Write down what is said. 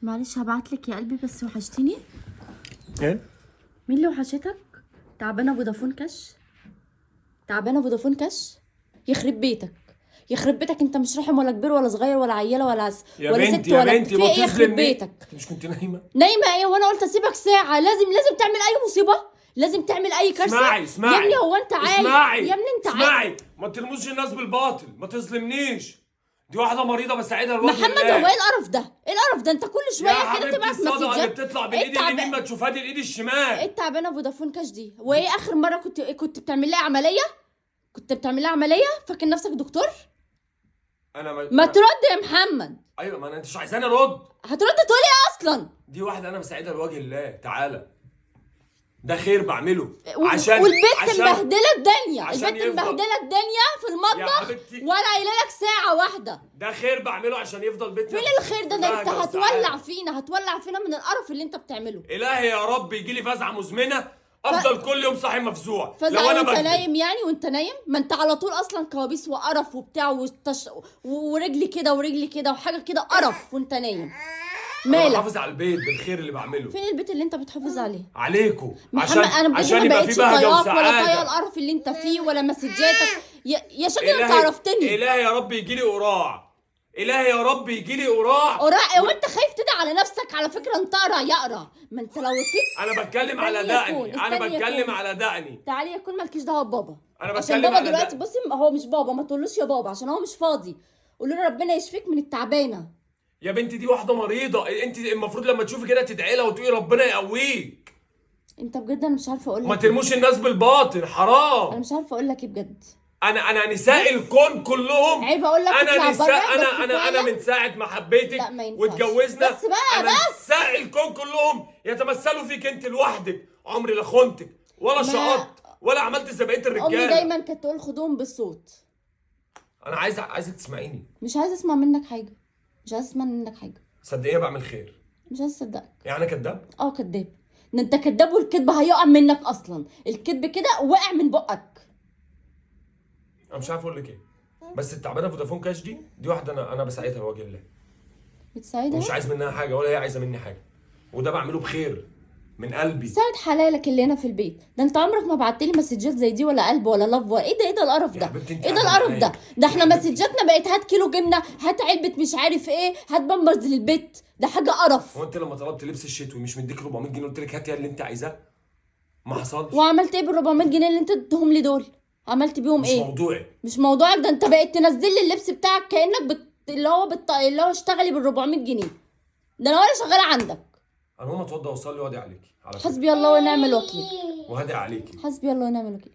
معلش هبعتلك يا قلبي، بس وحشتيني. ايه؟ مين اللي وحشتك؟ تعبانة فودافون كاش، تعبانة فودافون كاش. يخرب بيتك، يخرب بيتك، انت مش رحم ولا كبير ولا صغير ولا عيله ولا يا ولا بنتي ست يا ولا بنتي في ما ايه؟ يخرب تظلمني. بيتك. انت مش كنت نايمة؟ نايمة ايه وانا قلت اسيبك ساعه؟ لازم تعمل اي مصيبه، لازم تعمل اي كارثه. اسمعي اسمعي يا ابني هو انت عايز؟ اسمعي يا ابني انت عايز؟ اسمعي، ما ترموش الناس بالباطل، ما تظلمنيش، دي واحدة مريضه بساعدها لوجه محمد الله. هو ايه القرف ده؟ ايه القرف ده؟ انت كل يا شوية كده حبيبتي تبعت الصدقة اللي مسجات. بتطلع ايه بالايد اليمين ما تشوفها دي الايد ايه الشمال. التعبانة فودافون كاش دي؟ وايه اخر مرة كنت بتعمل لها عملية؟ كنت بتعمل لها عملية؟ فاكر نفسك دكتور؟ انا ما ترد يا محمد. ايوه ما انا انت مش عايزاني ارد. هترد تقول ايه اصلا؟ دي واحدة انا بساعدها لوجه الله تعالى، ده خير بعمله عشان والبت عشان مبهدله الدنيا، عشان البت يفضل. مبهدله الدنيا في يا المطبخ حبيبتي. ولا قايله لك ساعة واحدة. ده خير بعمله عشان يفضل بيتنا فين الخير ده؟ ده انت بهجة هتولع وسعادة. فينا، هتولع فينا من القرف اللي انت بتعمله. الهي يا رب يجي لي فزعه مزمنة، افضل كل يوم صاحي مفزوع. فزع لو انا وانت بكذب. نايم يعني؟ وانت نايم ما انت على طول اصلا كوابيس وقرف وبتاع ورجلي كده ورجلي كده وحاجه كده قرف وانت نايم. أنا مالك؟ بحافظ على البيت بالخير اللي بعمله. فين البيت اللي انت بتحافظ عليه؟ عليكم. محمد عشان انا بجد عشان ما يبقى بقتش في بهجة طايقاك ولا طايقة وسعادة. القرف اللي انت فيه ولا مسجاتك يا شكل انت الهي عرفتني. الهي يا رب يجي لي قراع، الهي يا رب يجي لي قراع. قراع وانت خايف تدعي على نفسك؟ على فكرة انت اقرع يا اقرع، ما انت لو فيك. انا بتكلم على استني يا كون، دقني، انا استني يا بتكلم كون. على دقني. تعالي يا كون، مالكيش دعوه ببابا. أنا عشان بتكلم بابا على دلوقتي ده. بصي هو مش بابا، ما تقولوش يا بابا عشان هو مش فاضي. قولوا له ربنا يشفيك من التعبانة. يا بنتي دي واحدة مريضه، انت المفروض لما تشوفي كده تدعي لها وتقولي ربنا يقويك. انت بجد انا مش عارفه اقول ما لك ترموش الناس بالباطل، انا حرام. مش عارفه اقول لك ايه بجد. انا نساء الكون كلهم. عيب اقول لك انا اطلع نساء بره، انا بس انا انا فعلا من ساعة ما حبيتك لا، ما ينفعش. واتجوزنا بس بقى، انا بس. نساء الكون كلهم يتمثلوا فيك انت لوحدك. عمري لا خنتك ولا ما- شقطت ولا عملت زي بقية امي الرجالة. دايما كانت تقول خدوهم بالصوت. انا عايزك تسمعيني. مش عايزه اسمع منك حاجة، مش عايزه اسمع منك حاجة. صدقيني بعمل خير. مش عايزه اصدقك. يعني انا كداب؟ اه كداب، ده انت كداب، والكذب هيقع منك اصلا، الكذب كده وقع من بقك. انا مش عارف اقول لك ايه، بس التعبانة فودافون كاش دي واحدة انا بساعدها لوجه الله. بتساعدها؟ ومش عايز منها حاجة ولا هي عايزه مني حاجة، وده بعمله بخير من قلبي. ساعد حلالك اللي هنا في البيت ده، انت عمرك ما بعت لي مسجات زي دي ولا قلب ولا love ولا ايه ده؟ ايه ده القرف يا ده؟ حبيبتي انت ايه ده قاعدة القرف ده؟ معايا. ده احنا يا حبيبتي. مسجاتنا بقت هات كيلو جبنه، هات علبة مش عارف ايه، هات بامبرز للبيت، ده حاجة قرف. هو انت لما طلبت لبس الشتوي مش مديك 400 جنيه قلت لك هاتي اللي انت عايزاه؟ ما حصلش. وعملت ايه بال 400 جنيه اللي انت اديتهم لي دول؟ عملت بيهم مش ايه؟ موضوعي. مش موضوعك ده، انت بقيت تنزل لي اللبس بتاعك كانك اللي هو اشتغلي بال 400 جنيه ده، انا ولا شغالة عندك. انا هقوم اتوضى واصلي وادعي عليكي على فكرة. حسبي الله ونعم الوكيل. وهدعي عليكي. حسبي الله ونعم الوكيل.